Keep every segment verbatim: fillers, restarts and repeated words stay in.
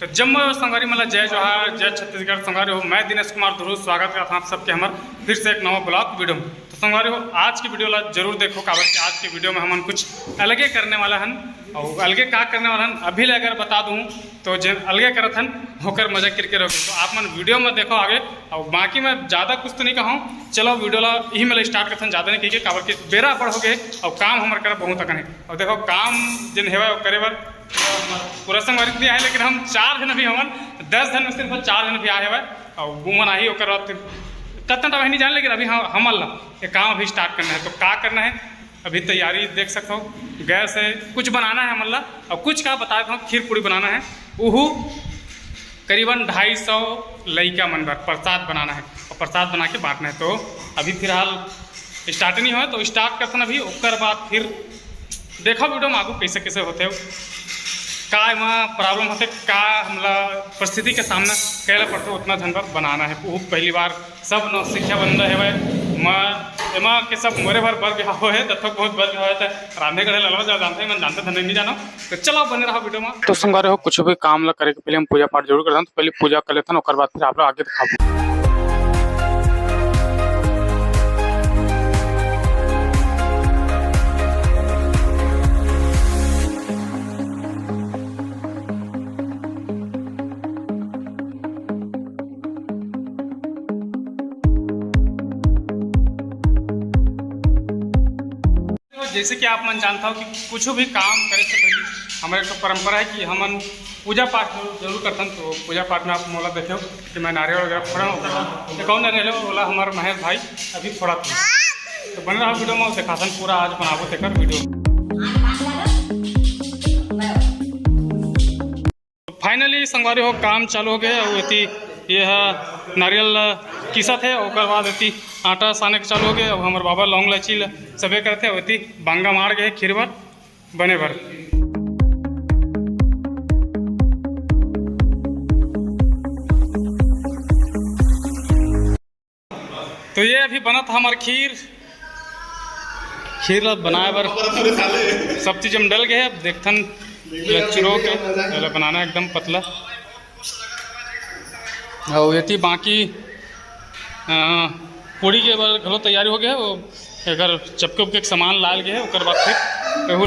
तो जम्मो संगवारी मन ला जय जोहार, जय छत्तीसगढ़। संगवारी हो, मैं दिनेश कुमार धुरू, स्वागत करत हौं आप सबके हमर फिर से एक नवा ब्लॉग वीडियो में। तो संगवारी हो, आज की वीडियो ला जरूर देखो, काबर कि आज की वीडियो में हमन कुछ अलगे करने वाला हन। और अलगे का करने वाला हन, अभी ले अगर बता दूँ तो जेन अलगे करत हन, ओकर मजा किरकिर होगे। तो आप मन वीडियो में देखो आगे, और बाकी मैं ज़्यादा कुछ तो नहीं कहूँ। चलो वीडियो ला यही में स्टार्ट करथन, ज़्यादा नहीं कहिके, काबर कि बेरा बड़ होगे और काम हमर करा बहुत अकन हे। और देखो, काम जेन हेवय करे बर पूरा संगवारी नहीं आए, लेकिन हम चार झन अभी हमन, दस झन में सिर्फ चार झन अभी आए हवय। और वो मन आही, ओकर बाद फिर कतना टाइम नहीं जाने, लेकिन अभी हम, हमन ला ये काम अभी स्टार्ट करना है। तो का करना है, अभी तैयारी देख सकते हो, गैस है, कुछ बनाना है हमन ला, और कुछ का बता देता हूँ, खीर पूड़ी बनाना है। उहू करीबन ढाई सौ लइका मन बर प्रसाद बनाना है, और प्रसाद बना के बांटना है। तो अभी फिलहाल स्टार्ट नहीं हुआ, तो स्टार्ट करथन अभी, ओकर बाद फिर देखो वीडियो में आगू कैसे कैसे होते हो, का एमा प्रॉब्लम होते, का हमला परिस्थिति के सामना करे ला पड़थे, उतना झन बर बनाना है। वो पहली बार सब नौसिखिया बंदा हेवय, मैं एमा के सब मोरे भर बर बिहाव है, तब तक बहुत बर बिहाव है, तो रांधे गढ़े ललवा जा जानते हैं, मैं जानते धने नहीं जानो। तो चलो बने रहो वीडियो में। तो संगवारी हो, कुछ भी काम ला करे के पहले हम पूजा पाठ जरूर करथन। तो पहले पूजा कर लेथन, ओकर बाद फिर आप लोग आगे दिखाबो। जैसे कि आप मन जानता हो कि कुछ भी काम करे से पहले हमारे एक परंपरा है कि हमन पूजा पाठ जरूर, जरूर करथन। तो पूजा पाठ में आप मोला देखो कि मैं नारियल वगैरह फोड़न, ओकर बाद एक और नारियल है, ओला हमार महेश भाई अभी फोड़त है। तो बने रहो वीडियो में, दिखाथन पूरा आज बनाबो तेकर वीडियो। फाइनली संगवारी हो, काम चालू हो गए। और एती ये ह नारियल ला किसत है, ओकर बाद एती आटा साने के चालू हो गए। अब हमार बाबा लौंग लाइची ला सबे करथे, और एती बांगा माड़ गए खीर बर बने बर। तो ये अभी बनत हमार खीर। खीर ला बनाए बर सब चीज हम डल गए। अब देखथन, ये चुरो के एला बनाना है एकदम पतला। और एती बाकी, अ, पूड़ी के बर घलो तैयारी हो गया है। वो एकर चपके उपके के सामान लाल गए है, ओकर बाद फिर एहू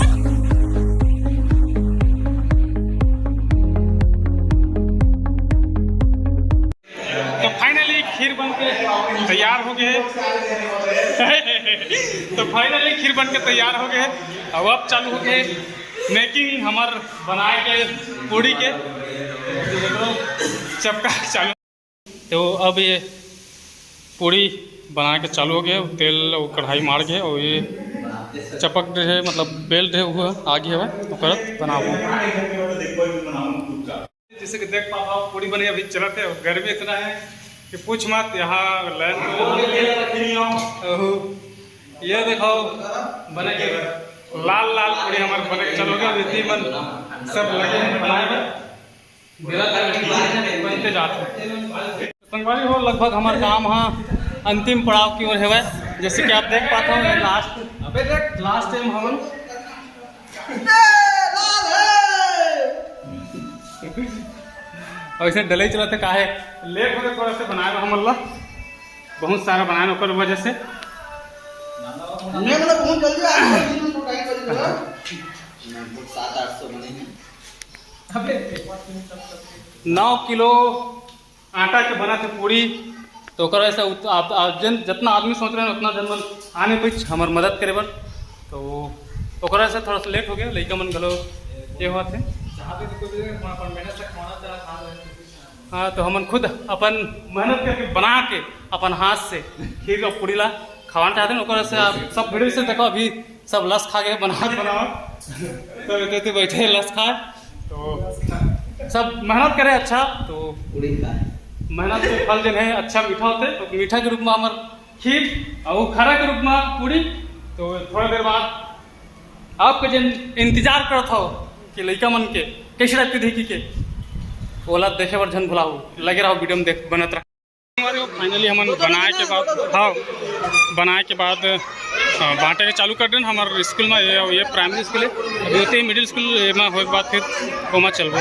तो फाइनली खीर बन के तैयार हो गए। तो फाइनली खीर बन के तैयार हो गए। अब अब चालू हो गए मेकिंग हमर बनाए के पूड़ी के। चपका चालू। तो अब ये पूड़ी बना के चालू हो गए, तेल और कढ़ाई मार के, और ये चपक रहे, मतलब बेल रहे हुए आगे हवे, ओकर बनाबो। जैसे कि देख पाता हो, पूड़ी बने अभी चलत है। गर्मी इतना है कि पूछ मत। यहाँ लाइन तो, ओहो, ये देखो, बने के लाल लाल पूड़ी हमारे बने के चालू हो गया। अभी मन सब लगे हैं बनाए में, मेरा बनते जात है। संगवारी हो, लगभग हमार काम हा अंतिम पड़ाव की ओर हेवय। जैसे कि आप देख पाते हो, लास्ट, अबे देख, लास्ट टाइम हमन अउ ऐसे डलई चलत हे, काहे लेट होगे थोड़ा से बनाए बर हमन ला, बहुत सारा बनाए ओकर वजह से। मैं मतलब बहुत जल्दी आ गया, लेकिन तो टाइम लग गया। सात आठ सौ बने हैं। नौ किलो आटा के बनत हे पूड़ी, तो ओकर वजह से उत-, आप, आप जन, जितना आदमी सोच रहे हैं उतना जन मन आने कुछ हमर मदद करे बर, तो ओकर वजह से थोड़ा सा लेट हो गया, लइका मन घलो ये होत हे। हाँ, तो हमन खुद अपन मेहनत करके बना के अपन हाथ से खीर और पूड़ी ला खवाना चाहते हैं, ओकर वजह से आप सब वीडियो से देखो अभी सब लस खा गए, बनावत बनावत। सब एते एते बैठे लस खाए। तो सब मेहनत करे अच्छा, तो पूड़ी खाए। मेहनत के फल जो है अच्छा मीठा होते, तो मीठा के रूप में हमर खीर और खरा के रूप में पूड़ी। तो थोड़ा देर बाद आपके जन इंतजार करत हो कि लइका मन के कैसे टाइप के देखी के, ओला देखे बर झन भुलाहू, लगे रहो वीडियो में, देख बनत रहो। हमारे फाइनली हमन बनाए के बाद, हाँ, बनाए के बाद, अ, बांटे के चालू कर देन। हमारे स्कूल में ये, ये प्राइमरी स्कूल है, अभी होते ही मिडिल स्कूल में होए के बाद फिर ओमा चलबो।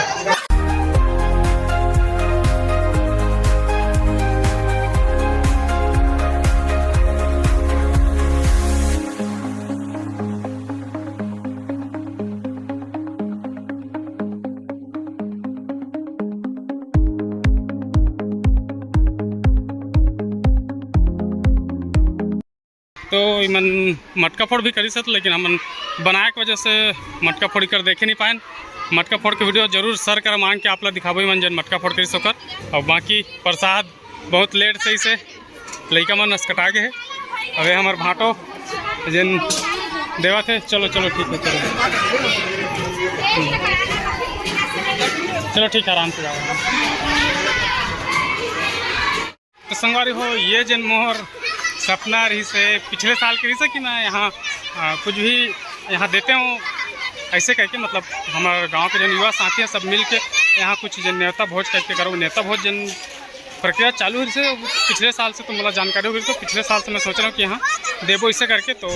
तो इमन मटका फोड़ भी करिस हे, लेकिन हमन बनाए के वजह से मटका फोड़ कर देखे नहीं पाएन। मटका फोड़ के वीडियो जरूर सर करा मांग के आप ला दिखाबो, इमन जन मटका फोड़ करिस ओकर। और बाकी प्रसाद बहुत लेट से इसे लइका मन असकटा गे हे। अबे हमर भांटो जेन देवत हे, चलो चलो ठीक है, चलो। चलो ठीक है, आराम से जाओ। तो संगवारी हो, ये जेन मोर सपना रहिस हे, पिछले साल के रहिस हे कि मैं यहाँ, आ, कुछ भी यहाँ देते हूँ ऐसे करके, मतलब हमारे गांव के जेन युवा साथी हैं सब मिल के यहाँ कुछ जेन नेवता भोज करके करो। नेवता भोज जेन प्रक्रिया चालू रहिस हे पिछले साल से, तो मोला जानकारी हो गई। तो पिछले साल से मैं सोच रहा हूँ कि यहाँ देबो इसे करके, तो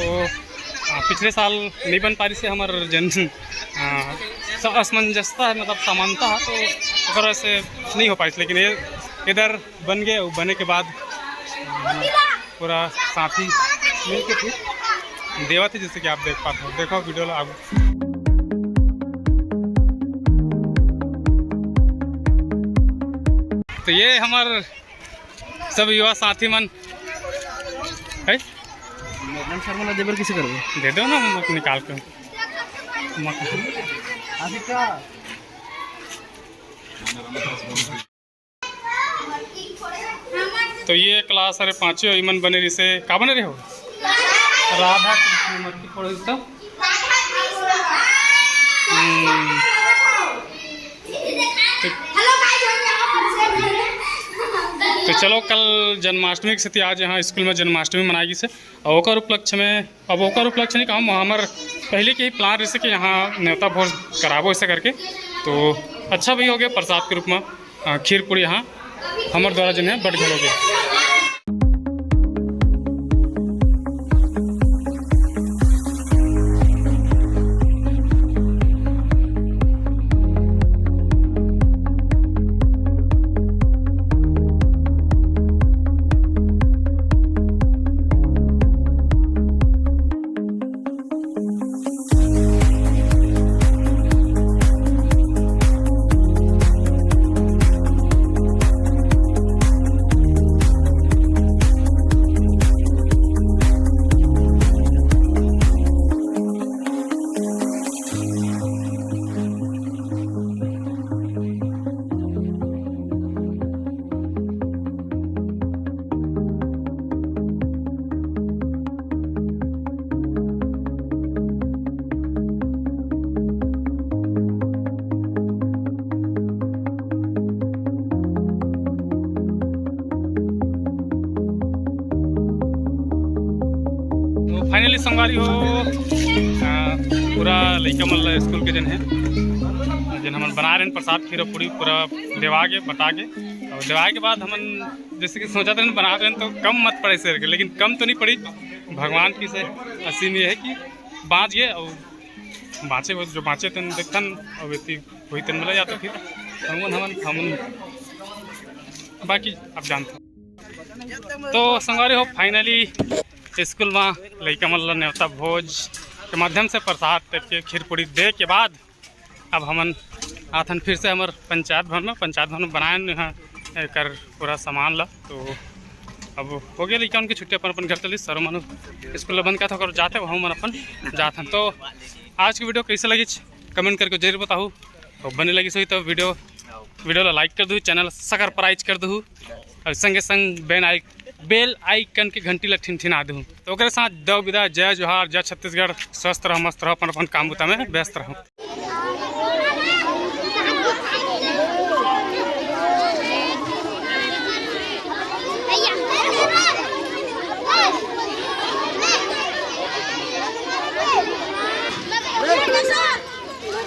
आ, पिछले साल नहीं बन पा रहिस हे हमर जेन, आ, स-, असमंजसता है, मतलब समानता है, तो ओकर वजह से नहीं हो पाइस। लेकिन ये इधर बन गए, वो बने के बाद पूरा साथी मिल के फिर देवत हे, जैसे कि आप देख पाते हो। देखो वीडियो ला आगू। तो ये हमर सब युवा साथी मन है। मैडम सर, मोला देबर किसे करबो? दे दो ना, हम निकाल के। अभी का? तो ये क्लास हरे पांचों, इमन बने रहिसे, का बने रहे हो? राधा कृष्ण मटकी फोड़ रहिस तो। हम्म। तो, तो चलो, कल जन्माष्टमी के सेती आज यहाँ स्कूल में जन्माष्टमी मनाए गिस हे, और ओकर उपलक्ष्य में, अब ओकर उपलक्ष्य नहीं कहूँ, हमर पहले के ही प्लान रहिसे कि यहाँ नेवता भोज कराबो ऐसे करके, तो अच्छा भी हो गया प्रसाद के रूप में। अ, खीर पूरी यहाँ हमर द्वारा जेन हे बट घलो गे। तो finally संगवारी हो, अ, पूरा लइका मन ला स्कूल के जेन हे, जेन हमन बना रहे प्रसाद खीर पूरी पूरा देवा के बटा के, और देवाए के बाद हमन जैसे कि सोचा था बनात रहे तो कम मत पड़े सर के, लेकिन कम तो नहीं पड़ी। भगवान की से असीम ये है कि बाँच गए, और बाँचे वो जो बाँचे तेन देखथन, और इतनी हुई तेन मिला जाता फिर हमन, हमन, हमन बाकी आप जानते हो। तो संगवारी हो, finally स्कूल में लइका मन ला नेवता भोज के माध्यम से प्रसाद करके खीर पूरी दे के बाद अब हमन आथन फिर से हमर पंचायत भवन में, पंचायत भवन में बनायन यहाँ एकर पूरा सामान ला। तो अब हो गया लइका मन के छुट्टी, अपन अपन घर चलिस, सरो मनो स्कूल ला बंद करत हे, ओकर जाथे, वहाँ मन अपन जाथन। तो आज की वीडियो कैसे लगिस comment करके जरूर बताहू, और बने लगिस होही तो वीडियो, वीडियो ला like कर दू, channel subscribe कर दू, और संगे संग बेल आई-, bell icon के घंटी ला ठिनठिना दू। तो ओकरे साथ दव विदा, जय जोहार, जय छत्तीसगढ़, स्वस्थ रहो, मस्त रहो, अपन अपन काम बुता में व्यस्त रहो।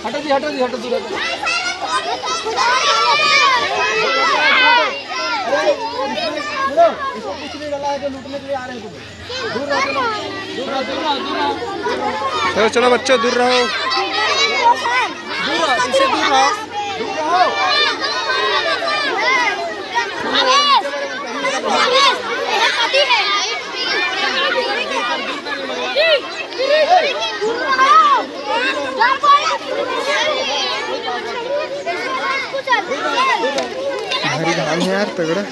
हटो जी, हटो जी, हटो, दूर हटो। अरे, इसको कुछ नहीं डाला है, जो लूटने के लिए आ रहे हैं तुम। चलो, चलो बच्चों, दूर रहो। दूर रहो, इससे दूर रहो। दूर रहो। भारी घाम है यार, तगड़ा।